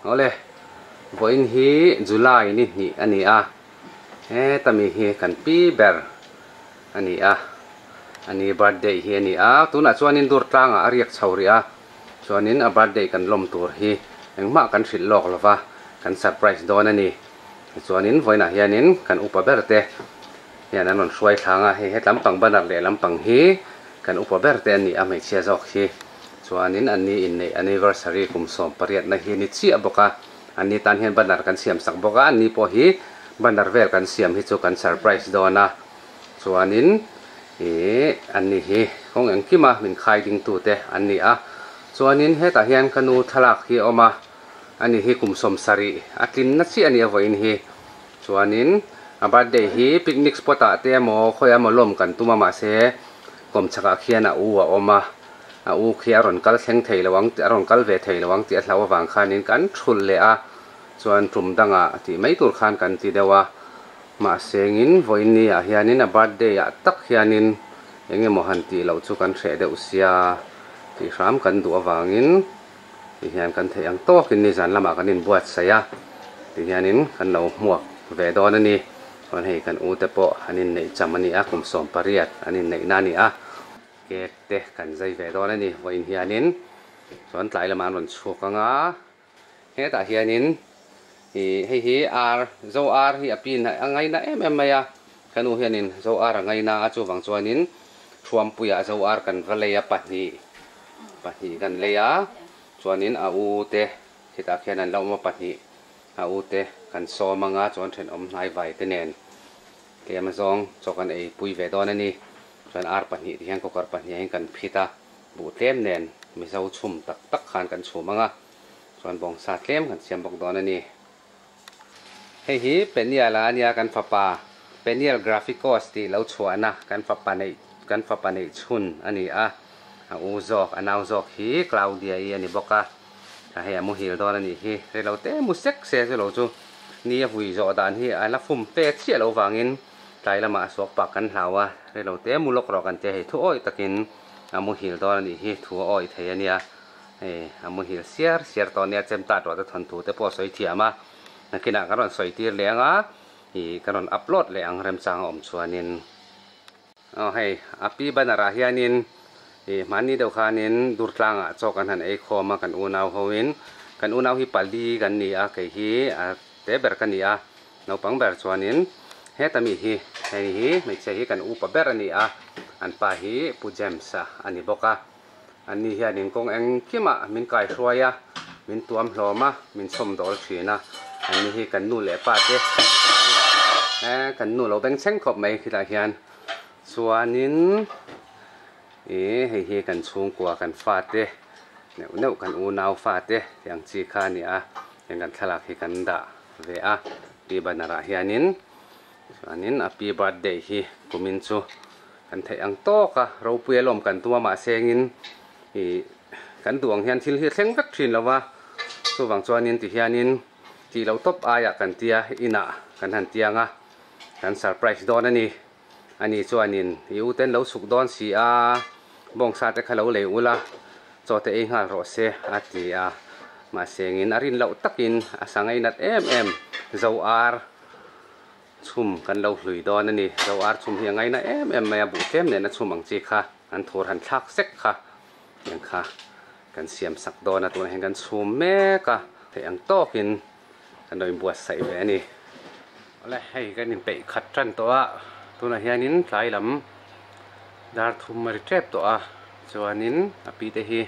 Awle, vawiin hi July ni hnih a ni a, heta mi hi kan pi ber a ni a, a ni birthday hi a ni a, tunah chuanin dur tlangah a riak chho rih a, chuanin a birthday kan lawm tur hi engmah kan hrilh lawk lo va, kan surprise dawn a ni. Tichuanin vawiinah hianin kan upa ber te hian an rawn hruai thlang a, hei het lampang banner leh lampang hi kan upa ber te a ni a, hmeichhia zawk hi. Chuanin anni inneih anniversary kum 18na hi ni chiah bawk a, anni tan hian banner kan siam sak bawk a, anni pawh hi banner vel kan siam hi chu kan surprise dawn a, chuanin ih anni hi kawng engkima min khai ding tute an ni a, chuanin hetah hian ka nu thlalak hi a awm a, ani hi kum 70 a tlinna chiah a ni a vawiin hi, chuanin a birthday hi picnic spot ah te emaw khawiah emaw lawm kan tum a mahse kawmchhakah khian a u a awm a. A u khi a rawn kal thleng thei lo ang a rawn kal ve thei lo ang tih a hlau avang khanin kan thulh leh a, chuan tum dangah tih mai tur khan kan ti deuh a. Mahsengin vawiin ni ah hianin a birthday ah tak hianin eng emaw han tih loh chu kan hreh deuh sia tih hram kan duh avangin ti hian kan theih ang tawkin nizan lamah kan inbuatsaih a, ti hianin kan lo hmuak ve dawn a ni. Chuan hei kan u te pawh an inneih cham a ni a, kum 18 an inneihna a ni a. Cake te kan zai ve dawn a ni vawiin hianin chuan tlai lamah an rawn chhuak ang a, hetah hianin ih hei hi ar zo ar hi a pin a ngaina em em mai a, ka nu hianin zo ar a ngaina a chuvang chuanin Thuampuiah zo ar kan va lei a pahnih pahnih kan lei a chuanin a u te khitah khian an la awm a pahnih a u te kan sawm ang a chuan thenawm hnai vai te nen tlem azawng chaw kan ei pui ve dawn a ni. Chuan ar pahnih ti hian cooker pahnih ah hian kan phit a, buh tlem nen Mizo chhum tak tak khan kan chhum ang a, chuan bawngsa tlem kan siam bawk dawn a ni. Hei hi Peniel a ania kan fapa Peniel Graphicos tih lo chhuahna kan fapa neih kan fapa neih chhun a ni a, a u zawk a nau zawk hi Claudia i a ni bawk a, a hei a muhil dawn a nih hi, rei lo te mu sek se chu lo chu ni a vui zawh dan hi a la fum fe chiah lo vangin Tlai lamah a suak pak kan hlau a, rei lo te mu lawk rawh kan tia hei thu awih takin a muhil dawn a nih hi, thu a awih thei a nia. Hei a muhil siar siar tawh a nia, chem tat ruah te thawnthu te pawh a sawi thiam a, nakinah kan rawn sawi tir leh ang a, ih kan rawn upload leh ang remchang a awm chuanin. Aw hei a pi banner ah hianin ih hmanni deuh khanin Durtlangah chaw kan han ei khawm a kan unau hoin, kan unau hi pali kan ni a, kei hi a te ber ka ni a. Naupang ber chuanin heta mi hi hei hi hmeichhia hi kan upa ber a ni a, an pa hi Pu James-a a ni bawk a. Anni hianin kawng engkimah min kaihruai a, min tuam hlawm a, min chhawm dawl thin a. Anni hi kan nu leh pa te kan nu lo bengchheng khawp mai khitah hian chuanin ih hei hi kan chhungkua kan fate neuh neuh kan unau fate tih ang chi kha a ni a, heng kan thlalak hi kan dah. Ve a, pi banner ah hianin chuanin a pi birthday hi kumin chu kan theih ang tawk a, ropui a lawm kan tum a mahse engin ih kan duh ang hian thil hi a thleng vek thin lo va, chuvang chuanin ti hianin tih loh tawp aiah kan tia inah kan han tiang a, kan surprise dawn a ni. Ani chuanin i u ten lo chhuk dawn si a, bawngsa te kha lo lei ula, chaw te ei nghal rawh se a ti a. Mahse engin a rin loh takin a sa ngainat em em, zo ar chhum kan lo hlui dawn a ni. Zo ar chhum hi a ngaina em em mai a, buh tlem nen a chhum ang chi kha an thur han thlak sek kha tiang kha kan siam sak dawn a, tunah hian kan chhum mek a, theih ang tawkin kan lo inbuatsaih ve a ni. Awle hei kan inpeih khat tan tawh a, tunah hianin tlai lam dar thum a ri tep tawh a, chuanin a pi te hi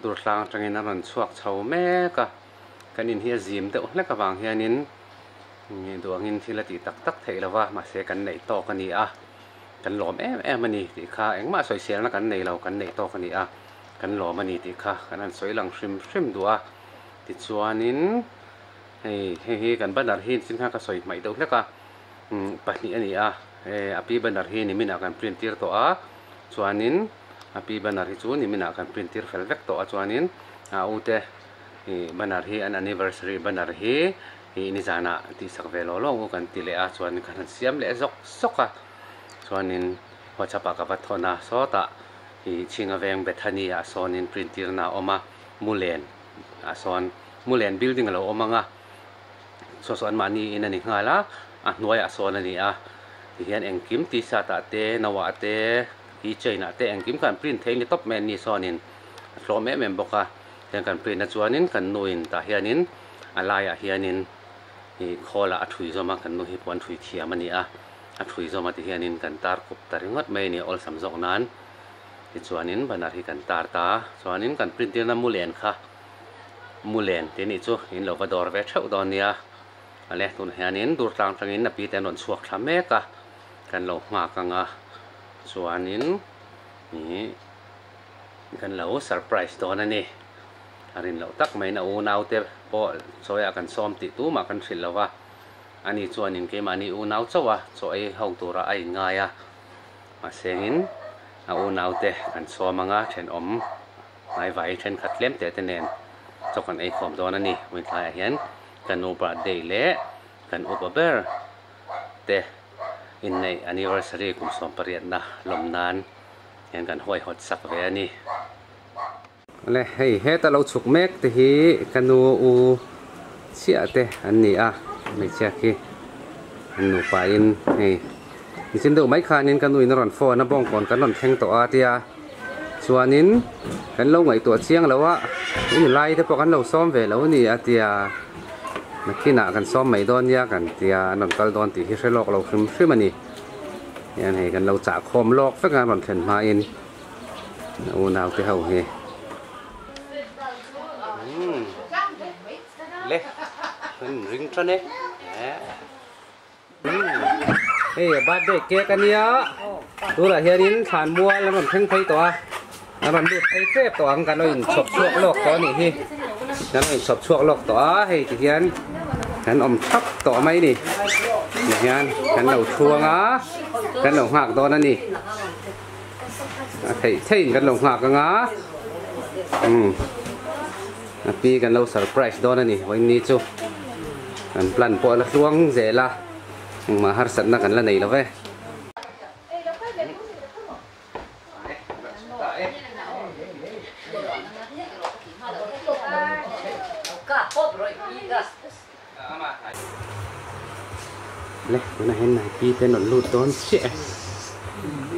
dur tlang atangin a rawn chhuak chho mek a, kan in hi a zim deuh hlek avang hianin duh angin thil a tih tak tak theih lo va, mahse kan neih tawk a ni a, kan lawm em em a ni tih kha engmah sawiselna kan nei lo, kan neih tawk a ni a, kan lawm a ni tih kha kan han sawi lang hrim hrim duh a, tichuanin. Hei hei hi kan banner hi chin khan ka sawi hmaih deuh hlek a, pahnih a ni a, a pi banner hi niminah kan print tir tawh a, chuanin a pi banner hi chu niminah kan print tir fel vek tawh a, chuanin a u te banner hi an anniversary banner hi ih nizanah tihsak ve law law ang u kan ti leh a, chuanin kan han siam leh zawk zawk a, chuanin whatsapp ah ka va thawn a, sawtah ih chhinga veng Bethany ah sawnin print tirna a awm a, Mulen ah sawn. Mulen building a lo awm ang a, saw saw anmahni in a ni nghal a, a hnuaiah sawn a ni a, tihian engkim t-shirt ah te, no ah te, keychain ah te engkim kha an print thei ni tawp mai an ni sawnin a hlawm em em bawk a, tihian kan print na chuanin kan nu in tah hianin a laiah hianin ih khawl ah a thui zawm a, kan nu hi puan thui thiam a ni a, a thui zawm a tihianin kan tar kawp ta ringawt mai a ni awlsam zawk nan tichuanin banner hi kan tar ta a, chuanin kan print tirna mu len kha. Mulen tih anih chu in lo va dawr ve theuh dawn nia. Ale tunah hianin dur tlang tangin a pi te an rawn chhuak thla mek a, kan lo nghak ang a, chuanin ih kan lo surprise dawn a ni. A rin loh tak maiin a unau te pawh chawi ah kan sawm tih tumah kan hrilh lo va, ani chuanin keimahni unau chauh a chaw ei ho turah a inngai a, mahsengin a unau te kan sawm ang a, thenawm. Hmaivai thenkhat tlem teh te nen chaw kan ei khawm dawn a ni. Vawiin hian kan nu birthday leh kan upa ber te inneih anniversary kum 80 na lawm nan hian kan huaihawt sak ve a ni. Le hei heta lo chhuk mek te hi ka nu u chiah te an ni a, hmeichhia khi an nupa in hei nichin deuh mai khanin ka nu in a rawn phone a bawngkawn kan rawn thleng tawh a tia. Chuanin kan lo ngaihtuah chiang lo a, in lai te pawh kan lo sawm ve lo a ni a tia, nakinah kan sawm mai dawn nia kan tia an rawn kal dawn tih hi hre lawk lo hrim hrim a ni. Hian hei kan lo chah khawm lawk vek a an rawn thlen hmain unau te ho hi. Umm le kan ring tan e. Hei a birthday cake a nia tunah hianin thlan mual an rawn thleng phei tawh a an rawn lut phei tep tawh ang kan lo inchhawp chhuak lawk tawh a nih hi kan lo inchhawp chhuak lawk tawh a hei ti hian kan awm thap tawh mai a ni ti hian kan lo thuang a kan lo nghak dawn a ni a theih theihin kan lo nghak ang a umm. A pi kan lo surprise dawn a ni vawiin chu kan plan pawh a la tluang zel a engmah harsatna kan la nei lo ve. Le tunah hian nai pi te an rawn lut dawn chiah e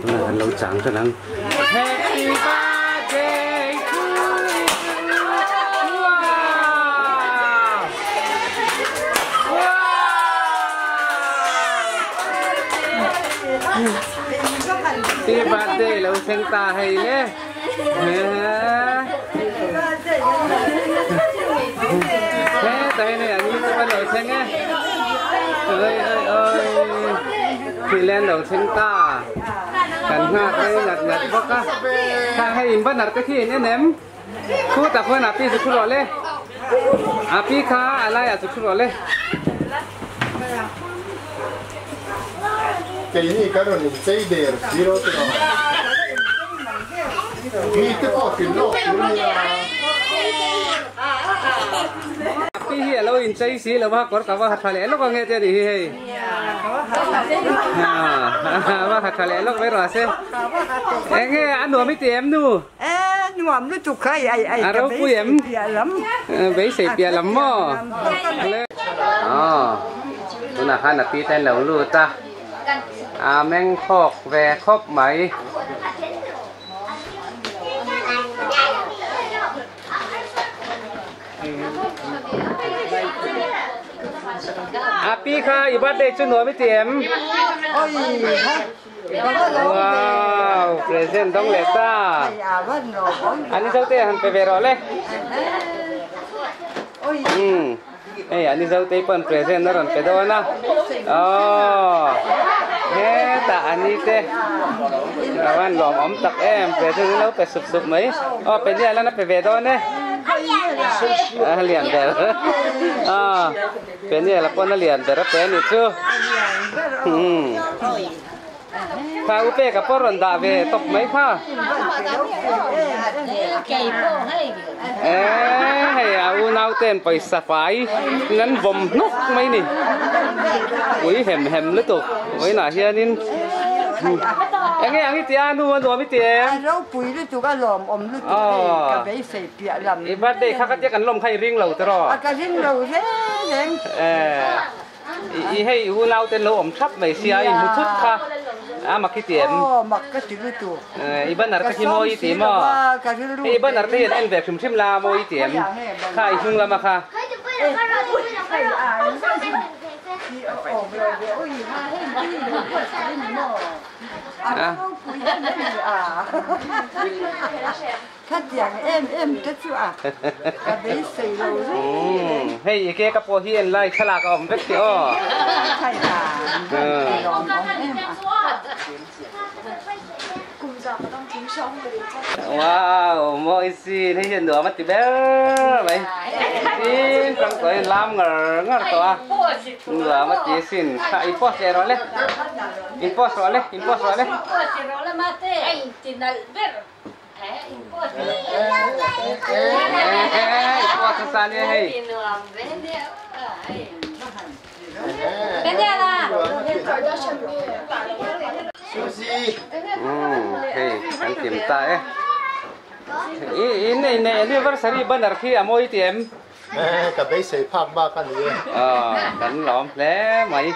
tunah kan lo chang tan ang happy birthday to you wow wow happy birthday lo thleng ta hei le He ta hi an ni chu lo thleng e ơi ơi ơi thì lên lo thleng ta kan nghak ei ngat ngat bawk a kha hei in banner te khi in en em khu tak huan a pi chu thu rawh le a pi kha a laiah chu thu rawh le. Keini kan rawn inchei der si ro te rawh. Mi te pawh hrilh lawk tur nia. Pi hi a lo inchei si lo va, kawr ka va ha tha leh lawk ang e te a nih hi hei. A va ha tha leh lawk mai rawh se. Enge a nuam i ti em nu? Nuam lutuk kha ai ai A ropui em? Beisei piah lam maw? Aw tunah khan a pi te an lo lut a a meng khawk ve khawp mai. A pi kha i birthday chu nuam i ti em? Wow present dawng leh ta. An zo te han pe ve rawh le. Umm hei an zo te pawn present a rawn pe dawn a. Aww hetah ani te a van lawmawm tak em present an lo pe sup sup mai. Aw pe nia lan a pe ve dawn e. A lian ber. Aw. Peniel a pawn a lian ber a pe a nih chu. Umm. Kha u pek a pawh rawn dah ve tawp mai kha. Eee hei a unau ten pawisa fai in an vawm hnawk mai ni. Ui hem hem lutuk vawiinah hianin. Enge ang i tia nu a nuam i ti em? A ropui lutuk a lawmawm lutuk hei ka beisei piah lam. I birthday kha ka tia kan lawm kha i ring lo tiraw? A ka ring lo reng reng. I hei i unau ten lo awm thap mai sia i hmu thut kha a mak i ti em? Aw mak ka ti lutuk. I banner te khi mawi i ti maw? Hei i banner te hi an en ve hrim hrim la mawi i ti em? Kha i hnung lama kha. Hei i ke ka pawh hi en lai thlalak a awm vek tih aw. Wow, mawi sin hei hian nuam a ti ber mai. Tin tang tawh in lam ngar ngar tawh a. Nuam a ti sin. Kha in post leh rawh le. In post rawh le, in post rawh le. In post nasa ania hei. Hei kan kim ta e. I in nei nei anniversary banner khi a mawi ti em? Ka beisei phak bak a ni e. Kan lawm hle mai.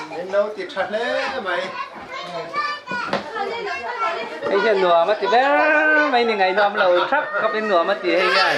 Min lo ti tha hle mai. Hei hian nuam a ti ber mai ni ngaihnawm lo thap khawp in nuam a ti hei hian.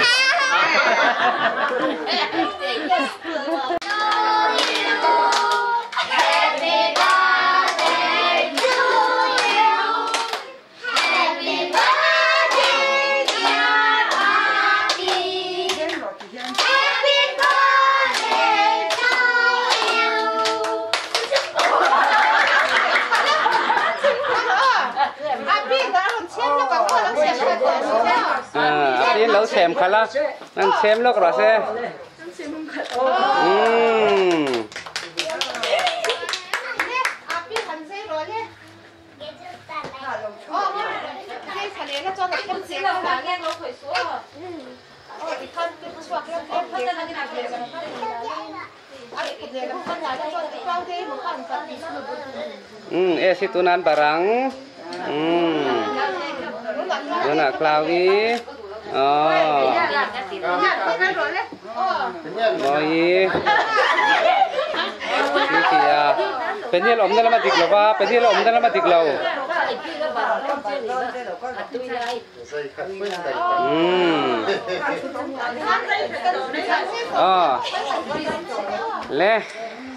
A tin lo chhem khalh a, an chhem lawk rawh se. Umm. Umm e si tunan barang umm tunah Chloe oh Mawi Nikia Peniel awmna lama dik lova Peniel awmna lama dik lo Umm aw le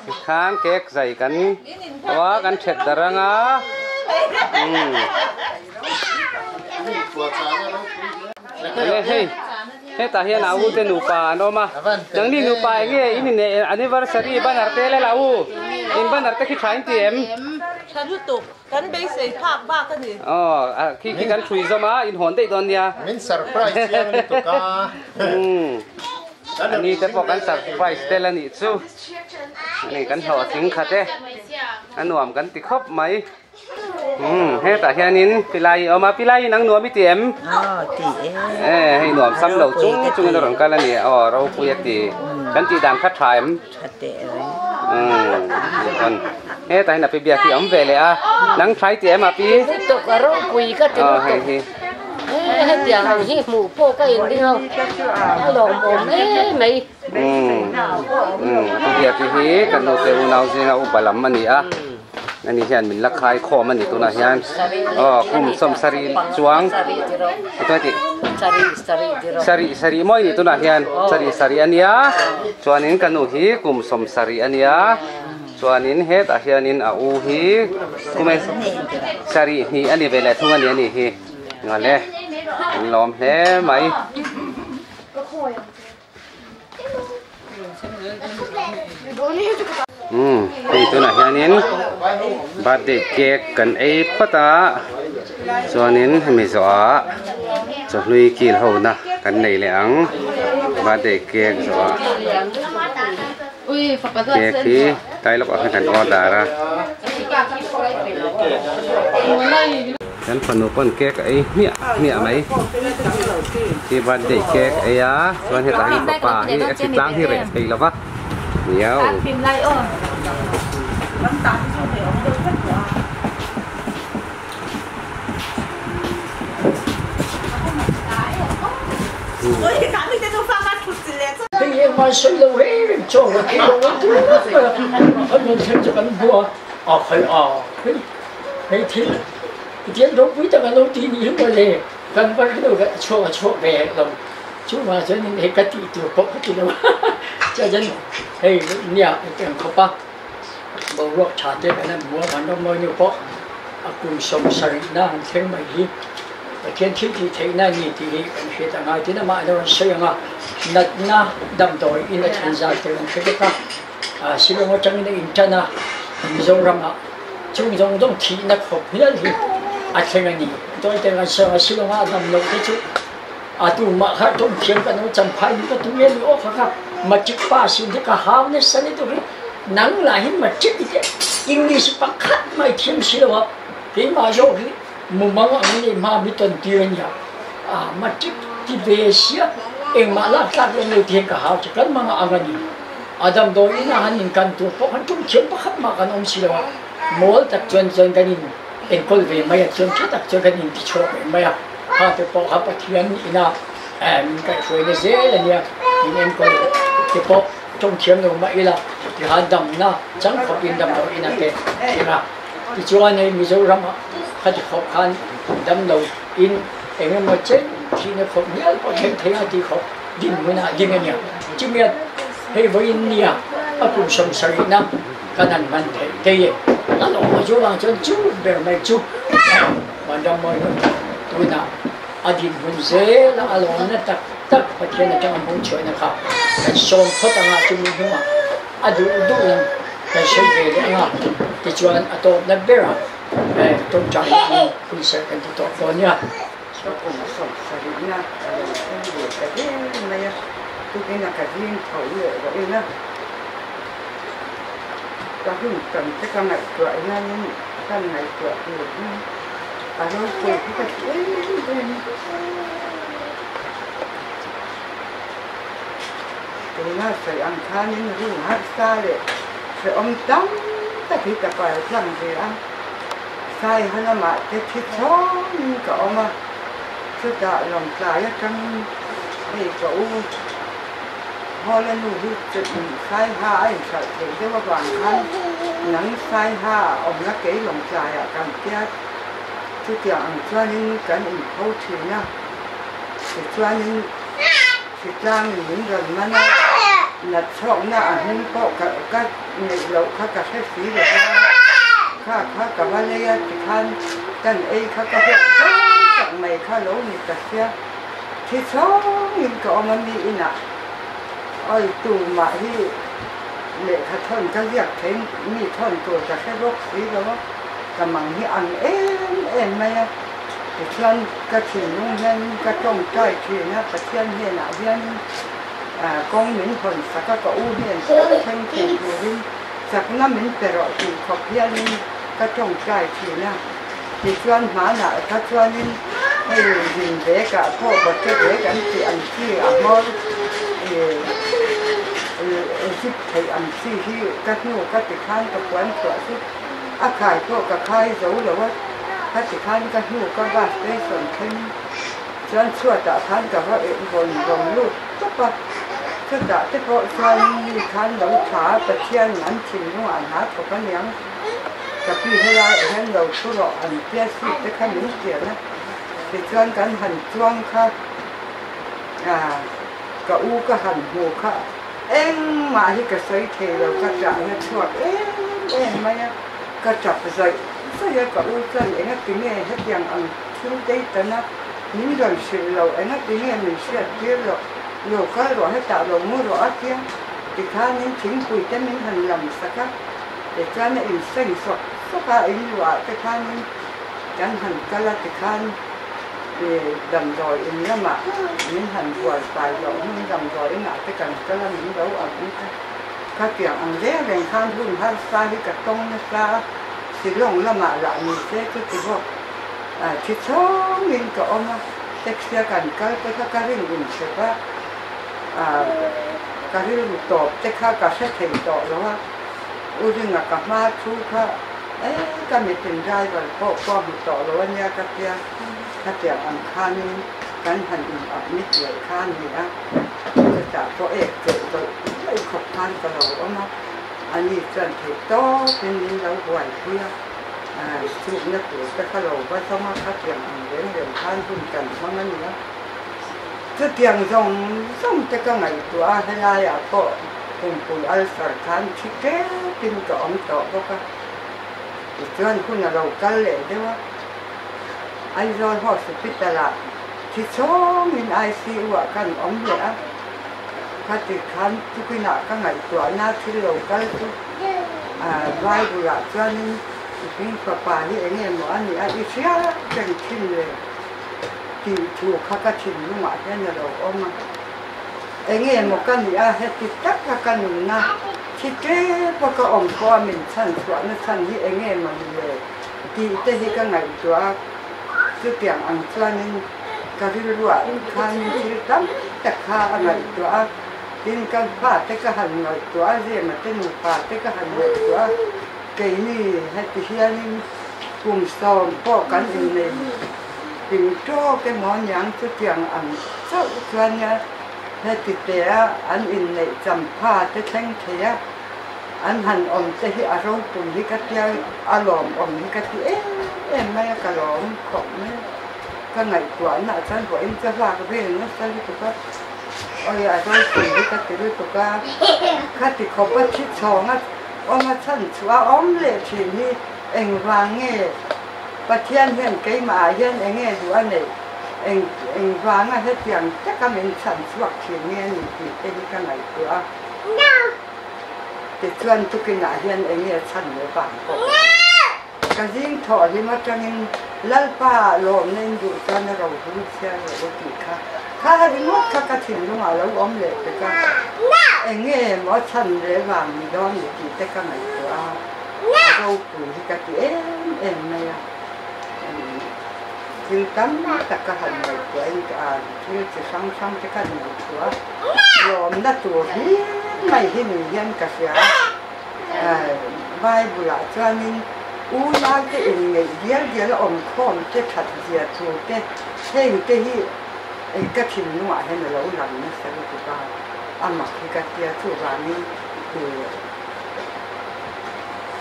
tikhan cake zai kan aw a kan that dar anga umm le hei hetah hian a u te nupa an awm a nangni nupa eng nge in inneih anniversary banner te le la u in banner te khi tha in ti em. Kan beisei phak bak a ni. Aw, khi khi kan hrui zawm a, in hawn daih dawn nia. Min surprise chiang lutuk a. Umm, a ni te pawh kan surprise tel a nih chu. Ani kan hlawhtling khat e, a nuam kan ti khawp mai. Umm, hetah hianin Pilai a awm a, Pilai in ang nuam i ti em? Aw, ti e. E, hei nuam sam lo chung chungin a rawn kal a ni. Aw, ropui a ti. Kan tih dan kha tha em? Tha teh reng. Umm, chuan hetah hian a pi biak hi a awm ve leh a, nang thlai ti em a pi? Lutuk a ropui ka ti Aw hei lutuk. hi. He hetiang ang hi hmuh pawh ka inring a, a lawmawm hle mai. Umm, umm, a pi biak hi kan nute unau zinga upa lam a ni a, ani hian min la khai khawm a ni tunah hian. Aw kum sawmsarih chuang, hetawh tih. Sarih sarih mawi nih tunah hian sarih sarih a nia chuanin ka nu hi kum 70 a nia chuanin hetah hianin a u hi kum e sarih hnih a ni ve leh thung a ni a nih hi ngale an lawm hle mai. Umm hei tunah hianin birthday cake kan ei phawt a chuanin hemi zawhah chawhlui kil ho na kan nei leh ang birthday cake zawhah cake hi tlai lawkah khan kan order a. Kan fanu pawn cake a ei hmiah hmiah mai. Khi birthday cake a ei a, chuan hetah hian papa hi a hri tlang hi reh thei lo va, niau. Hei engmah sawi lo reng reng chaw ka thei lo a tu mai a, an rawn thleng chu kan hmu a, a khai a hei hei thil Pathian ropui tak a lo tih ni hi mawle kan va ri lo a chhuak a chhuak ve hek lo chuvang chuanin hei ka tih tur pawh ka ti lo a chuan hei nia eng khawp a boruak tha te kan han hmu a Vanramawinu pawh a kum 70 na han thleng mai hi Pathian thil tih theihna a ni tih hi kan hriat a ngai tin amah alo rawn sawi ang a, natna damdawi in a then zat te kan hre vek a, Shillong atangin a intan a, Mizoram ah chung zawng zawng thihna khawp hial hi a thleng a ni. Tawi te kan sawi ang a, Shillong ah a dam loh te chu a tumah kha tawng thiam kan awm champhai ni ka tum em ni aw kha kha matric pass in te ka hau nasa lutuk hi nang lah hi matric i te English pakhat mai thiam si lo a, keimah zawk hi Mumang ang nih hma mi ton tir a nia. A matric ti ve sia engmah lak tlak lem lo ti hian ka hau che kan manga ang a ni. A damdawi in a han in kan tur pawh khan tum thiam pakhat mah kan awm si lo a. Mawl tak chuan chuan kan in enkawl ve mai a, chuan tha tak chuan kan in ti chhuak ve mai a. Kha te pawh kha Pathian ina min kaihhruaina zel a nia. Min enkawl te pawh tawng thiam lo mah ila tikhan damna chang khawp in damdawi in a pe thin a. Tichuan hei Mizoram ah khati khawp khan damlo in eng emaw chen thihna khawp ngial pawh thleng thei a tih khawp dinhmun ah ding a nia. Chumi a hei vawiin nia a kum 70 na kan han hman theih thei e. A lawm a chu vang chuan chu ber mai chu Vanrammawi nun tunah a dinhmun zel a a lawmna tak tak Pathian atanga hmuh chhuahna kha kan sawm phawt anga chumi hnungah a duh duh lam kan sawi ve leh ang a, tichuan a tawpna berah tawngtai in hun serh kan ti tawh dawn nia. Ka kum 70 na a lo thleng ve ta hle mai a, tukin a ka zing tho leh rawhin a, ka hun tam te ka ngaihtuah hianin kan ngaihtuah tur hi a ropui hi ka ti em em a. Tuna sawi ang khanin room harsa leh hrehawm tam tak hi ka pal tlang ve a, Saiha lamah te thi chhawngin ka awm a, chutah lawngtlai atangin hei ka u Hawla nu hi Saiha a inhralh theih deuh avang khan nang Saiha a awm la kei lawngtlaiah kan tia chutiang ang chuanin kan inpho thin a, tichuanin. Hritlangin min rawn man a, nat chhawkna a hming pawh ka ka neih loh kha ka hre si lo va, kha kha ka va lei a tikhan kan ei kha ka huat zawng tak mai kha lo ni ta sia, thi chhawngin ka awm a mi inah awi tumah hi lehkha thawn ka ziak thei mi thawn tur ka hre bawk si lo a, ka mang hi ang em em mai a. Tichuan ka thinlung hianin ka tawngtai thin a, Pathian hnenah hianin kawng min hawn sak a, ka u hnen tal thleng thei turin chakna min pe rawh tih khawp hianin ka tawngtai thin a. Tichuan hmanah kha chuanin hei zin vekah pawh bawhte vek an tih ang chi a hmawr zip theih ang chi hi ka hnu ka ti khan ka puan chhuah chu A khai pawh ka khai zo lo a, ka ti khan ka hnu ka bus station thleng chuan chhuatah khan ka va vawn vawm lut tawp a, chutah te pawh chuan mi khan lo tha a, Pathian an thinlungah an ha thawk aniang, ka pi helaiah hian lo thu rawh an tia seat te kha min tian a, tichuan kan han chuang kha ka u ka han hmu kha. Engmah hi ka sawi thei lo, ka ṭah na chhuak em em mai a, ka ṭap zawih zawih a, ka u chuan engati nge hetiang ang thil deitana min rawn hrilh loh, engati nge min hriat tir loh, lo kal rawh hetah lo mu rawh a tia, tikhanin thingpui te min han lam sak a, tichuan a inseng sawk sawk a, in luah te khanin kan han kal a tikhan. Damdawi in lamah min han buai fai loh hmun damdawi inah te kan kal a, min lo admit a. Khatiang ang reng reng khan hun harsa hi ka tawng nasa a, Shillong lamah lah ni se chu ti bawk thi chhawngin ka awm a, taxi a kan kal te kha ka rin inhrep a, ka rilru tawp te kha ka hre thei tawh lo a, U Ringa ka hma thu kha E, ka mitin driver pawh pawh hmu tawh lo a nia ka tia, khatiang ang khanin kan han in admit leh kha a ni a. Chutah pawh ek chawlh dawlh daih khawp khan ka lo awm a, ani chuan theih tawpin min lo buaipui a, chhukna tur te kha lo va zawng a, khatiang ang reng reng khan hun kan hmang a ni a. Chutiang zawng zawng te ka ngaihtuah a, helaiah pawh pumpui ulcer khan thi tepin ka awm tawh bawk a, tichuan hun a lo kal leh deuh a, Aizawl Hospital-ah thi chhawngin ICU-ah kan awm leh a, khati khan tukinah ka ngaihtuahna thil lo kal chu Bible-ah chuanin i hming fapa hi eng nge maw a nih a, i hria reng thin le tih thu kha ka thinlungah hian a lo awm a. Eng nge maw ka nih a, heti taka ka nunna thi tep a ka awm pawh a min chhan chhuahna chhan hi eng nge maw ni le tih te hi ka ngaihtuah a. Chutiang ang chuanin ka rilruah khanin thil tam tak kha a ngaihtuah a, tin ka fate ka han ngaihtuah a, Zema te nupa te ka han ngaihtuah a, keini heti hianin kum sawm pawh kan innei ping tawk emaw aniang chutiang ang chauh chuan nia heti tea an inneih champha te thleng thei a. An han awm te hi a ropui hi ka tia, a lawmawm hi ka ti em em mai a, ka lawm khawp mai a. Ka ngaihtuahna ah chuan vawiin ka hlak vel nasa lutuk a, awi a ropui hi ka ti lutuk a, khati khawpa thi chhawng a awm a chhan chu a awm leh thin hi engvang nge Pathian hian keimah ah hian eng nge duh a neih, eng engvanga hetiang taka min chhan chhuak thin nge a ni tih te hi ka ngaihtuah a. Tichuan tukinah hian eng nge chhan leh vang pawh ka hre. Ka zing thawh hlim atangin Lalpa lawmna in duh chuan a ro hung chhiar rawh u tih kha kha ringawt kha ka thinlungah lo awm leh pek a. Eng nge maw chhan leh vang ni dawn ni tih te ka ngaihtuah a, a ropui hi ka ti em em mai a. Thil tam tak ka han ngaihtuahin thil chi hrang hrang te ka han ngaihtuah a, lawmna tur hlir mai hi ni hian ka hria a. Bible ah chuanin unau te inngeih dial dial a awm khawm te that zia thu te heng te hi ka thinlungah hian a lo lang nasa lutuk a, a mak hi ka tia chuvangin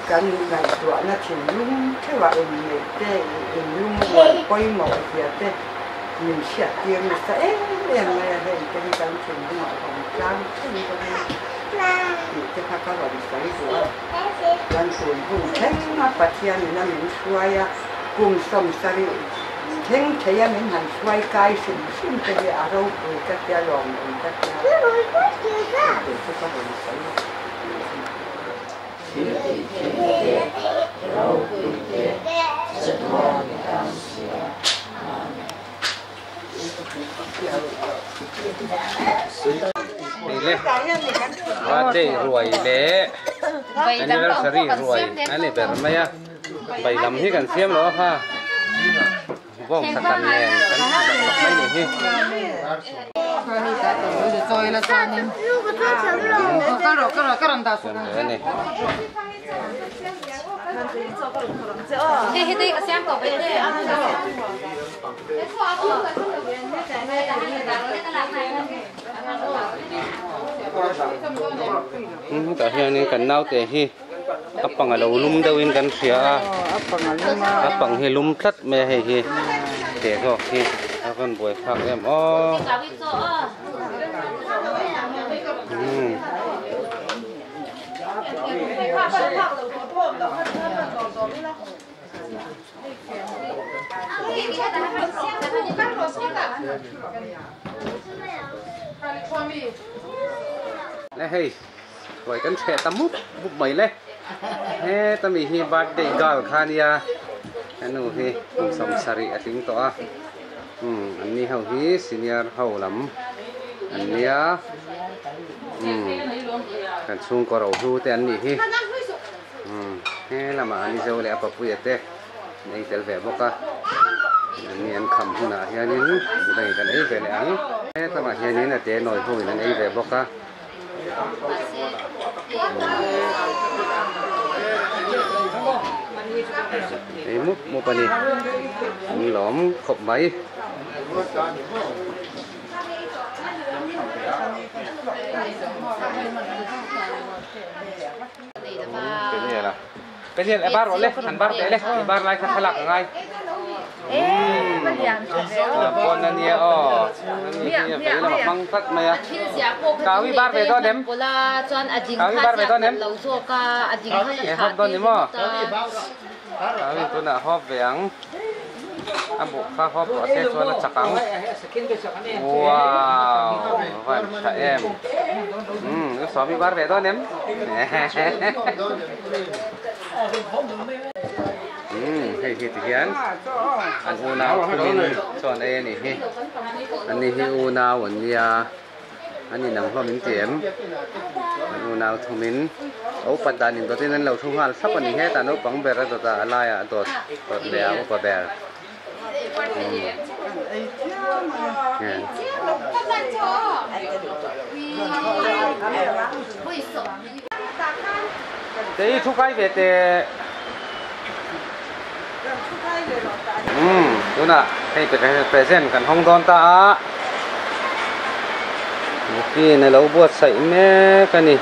Kan ngaihtuahna thinlung theuhah inneih te, inlung rual pawimawh zia te min hriattir nasa em em mai a, heng te hi kan thinlungah vawng tlang theuh dawn tih te kha ka rawn sawi duh a. Kan tun hun thleng a Pathianin a min hruai a, kum sawmsarih thleng thei a min han hruai kai hrim hrim te hi a ropui ka tia, lawmawm ka tia tih chu ka rawn sawi a. Birthday ruai leh anniversary ruai a ni ber mai a, bai lam hi kan siam lo a kha bawng sakan nen kan ti lawk lawk mai ni hi. Tah hianin kan naute hi a pang a lo lum deuhin kan hria a a pang hi lum tlat mai a hei hi te zawk hi a rawn buai thlak em aw. Le hei ruai kan hreh ta mup mup mai le heta mi hi birthday girl kha ania henu hi kum sawmsarih a tling tawh a umm an ni ho hi senior ho lam an nia umm kan chhungkaw rohlu te an nih hi umm he lamah an izo leh a papuia te an ei tel ve bawk a an ni an kham hunah hianin midangin kan ei ve leh ang helamah hianin a te nawi hoin an ei ve bawk a. Ei mup mup a ni an lawm khawp mai. Peniel a. Peniel e bar rawh le, han bar teh le, i bar lai kha thlalak a ngai. Pawn a nia aw, ani hi a vei lamah hmang tlat mai a. Kau i bar ve dawn em? Kau i bar ve dawn em? E hawp dawn ni maw? Kau in tunah hawp ve ang. A buh kha hawp rawh se chuan a chak ang. Wow! A van tha em. Umm, u Sawmi bar ve dawn em? Umm, hei hi ti hian an unau thumin chuan ei a nih hi. Ani hi unau an nia. An inang hlawm in ti em? An unau thumin a upat dan indawtin an lo thu nghal thlap a ni. Hetah naupang ber a dawt a, a laiah a dawt dawt leh a upa ber. Tei thu kai ve teh. Umm tunah hei present kan hawng dawn ta a Mukin a lo buatsaih mek a ni.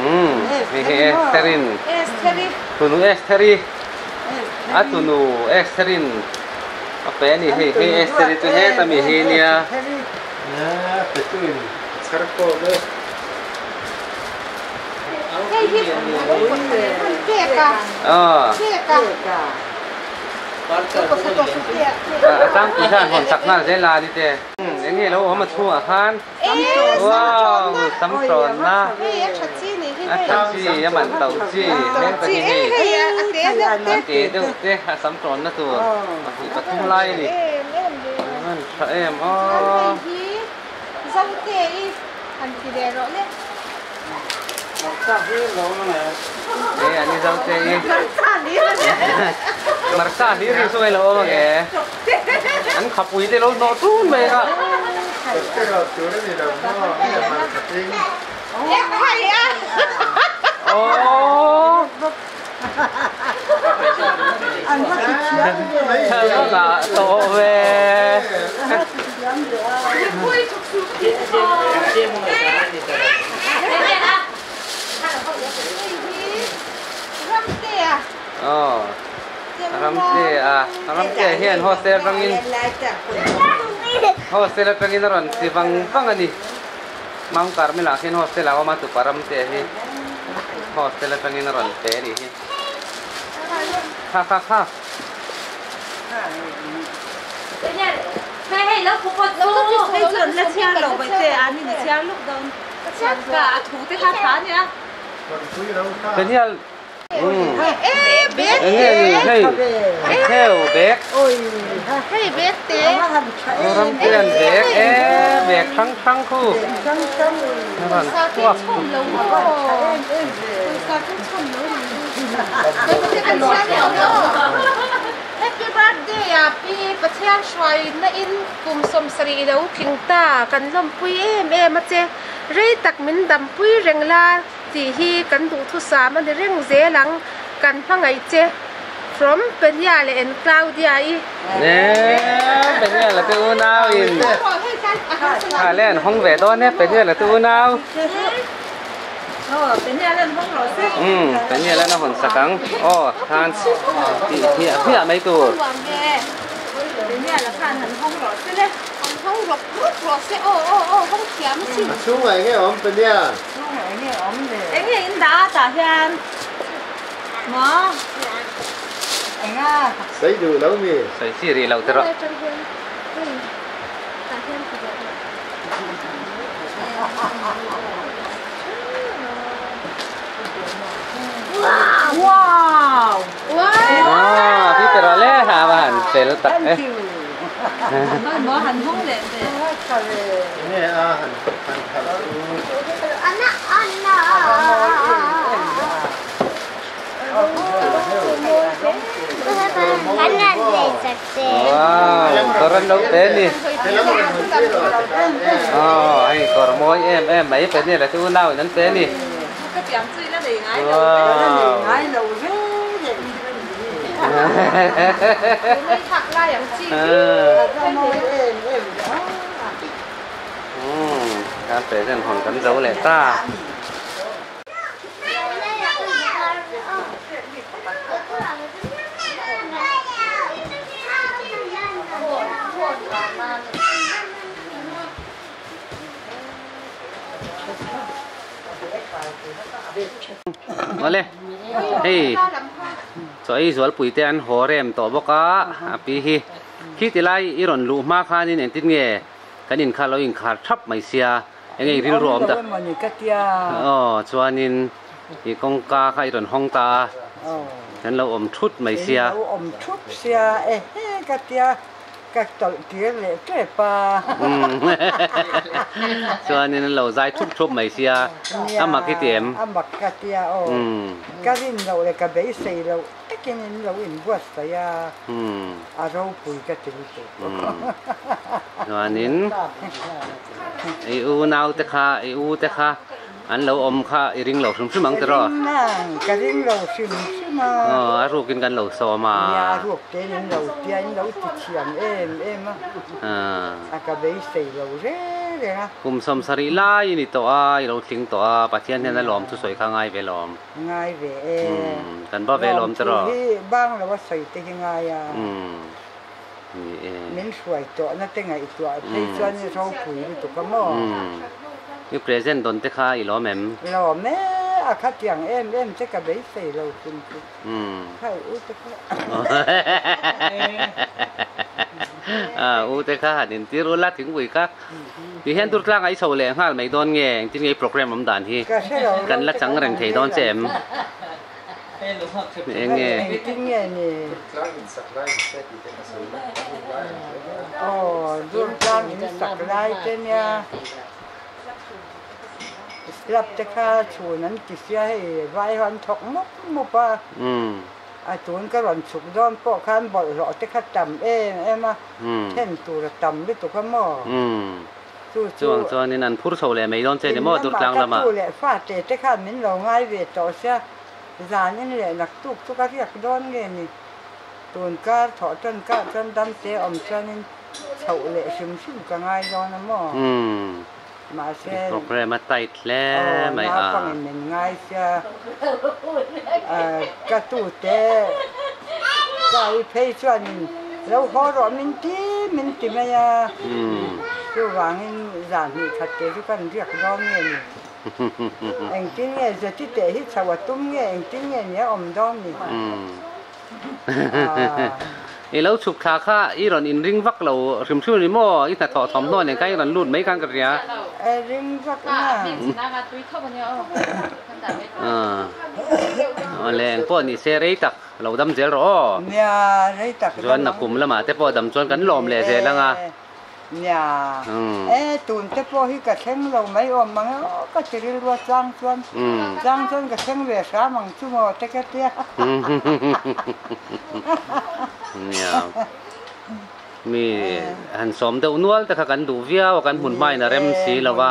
Umm hei hi Estherin tunu Estheri a tunu Estherin a pe a ni hei hei Estheri chu heta mi hi nia. A tlangpui hian hawn chak nghal zel a ni te. Eng nge lo awm a chhungah khan wow sam tawnna a tha chi a man to chi heng te hi hei a te deuh te a sam tawnna tur pahnih pathum lai a ni a tha em aw. Hei an ni Zote i Marsa hlir hi chu ngailo awm ang e an khapui te lo hnawh tun mai a. Aww. Thlalak tawh ve. Aw Ramtea Ramtea hian hostel atangin hostel atangin a rawn ti vang vang a ni Mount Carmel ah khian hostel a awm a tupa Ramtea hi hostel atangin a rawn pe a nih hi kha kha kha. Daniel enge ni hei theo bag Ramtean bag e bag hrang hrang khu a rawn chhuak Happy birthday a pi Pathian hruaina in kum 70 i lo tling ta kan lawmpui em em a che rei tak min dampui reng la tih hi kan duhthusam a ni reng zel ang kan hmangaih che from Penia leh and Claudia i. Ne Penia la te unau in kha le an hawng ve dawn e Penia la te unau. Umm Penia la na hawn sak ang aw khan tih hmiah hmiah mai tur. A chhungah enge awm Penia? Sawi duh lo mi? Sawi chi rih lo tiraw. Wow! Ah, pi pera le ha va han fel tak e. Mo han hung le te. Nge a han han khat chu. Wow, kawr an lo pe ni. Aw, hei kawr mawi em em mai pe ni le chu unau in an pe ni. Wow. Umm, kan present hawn kan zo leh ta. Awle hei chaw ei zualpui te an haw rem tawh bawk a a pi hi khi ti lai i rawn luh hma khanin engtin nge kan inkha lo inkhar thap mai sia eng eng rilru a awm ta aw chuanin i kawngka kha i rawn hawng ta a kan lo awm thut mai sia. Ka tawlh tir leh tep a. Chuanin an lo zai thup thup mai sia, a mak i ti em? A mak ka tia aw. Ka rin loh leh ka beisei loh takin in lo inbuatsaih a, a ropui ka ti lutuk. Chuanin i unau te kha, i u te kha An lo awm kha i ring lo hrim hrim ang tiraw? Ring nang, ka ring lo hrim hrim a. Aw, a rukin kan lo sawm a. Nia, a ruk tein in lo tia, in lo ti thiam em em a. A ka beisei lo reng reng a. Kum sawmsarih lai i ni tawh a, i lo tling tawh a, Pathian hian a lawm chu sawi kha ngai ve lawm. Ngai ve e. Kan ba ve lawm tiraw? Lawm thu hi bang lo a sawi te hi ngai a. Ni e. Min hruai tawhna te ngaihtuah phei chuan i ropui lutuk a maw? I present dawn te kha i lawm em? Lawm e, a khatiang em em che ka beisei lo hrim chu. Kha i u te kha. A u te kha han intir ula thingpui kha. Ti hian tur tlangah i chho leh nghal mai dawn nge? Engtin nge i program awm dan hi? Kan la chang reng thei dawn che em? Eng nge? Engtin nge ni? Aw, Durtlang in sak lai te nia. Slab te kha chhun an ti sia hei vai ho an thawk mup mup a. A tun ka rawn chhuk dawn pawh khan bawlhhlawh te kha tam em em a, then tur a tam lutuk a maw? Chu chu. Chuang chuanin an phur chho leh mai dawn che ni maw Durtlang lamah? Ka tu leh fate te khan min lo ngai ve tawh sia, zan in leh naktuk chu ka riak dawn nge ni? Tun kar thawh tan kah chuan damte awm chuanin chhoh leh hrim hrim ka ngai dawn a maw? Mahse. Program a tight hle mai a. Aw, naupangin min ngai sia, ka tute ka i phei chuanin lo haw rawh min ti min ti mai a. Chuvangin zan hnih khat te chu kan riak dawn nge ni? Engtin nge zeti teh hi chho a tum nge engtin nge ni a awm dawn ni? I lo chhuk thla kha i rawn inring vak lo hrim hrim ni maw? I hnathawh thawmhnaw nen khan i rawn lut mai khan ka hria. Ring vak na. Awle engpawh ni se rei tak lo dam zel rawh aw. Nia rei tak dam ang. Chuan nakum lamah te pawh dam chuan kan lawm leh zel ang a. Nia, e tun te pawh hi ka thleng lo mai awm mang e aw ka ti rilru a chang chuan chang chuan ka thleng ve hram ang chu maw te ka tia. Nia, mi han sawm deuh nual te kha kan duh viau a kan hmun hmain a rem si lo va,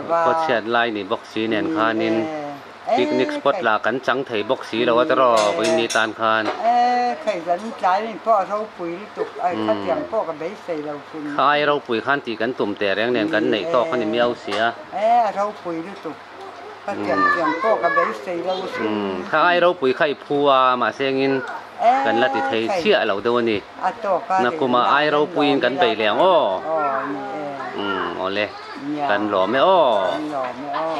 khawchhiat lai ni bawk si nen khanin. Picnic spot lah kan chang thei bawk si lo a tiraw vawiin ni tan khan. E khai zan tlai min pawh a ropui lutuk ai khatiang pawh ka beisei lo hrim. Kha ai ropui khan tih kan tum teh reng nen kan neih tawk a ni miau si a. E a ropui lutuk khatiang tiang pawh ka beisei lo hrim. Kha ai ropui kha i phu a mahse engin kan la ti thei chiah lo deuh a ni. A tawk a Nakuma ai ropuiin kan bei leh ang aw. Aw ni e. Awle kan lawm e aw. Kan lawm e aw.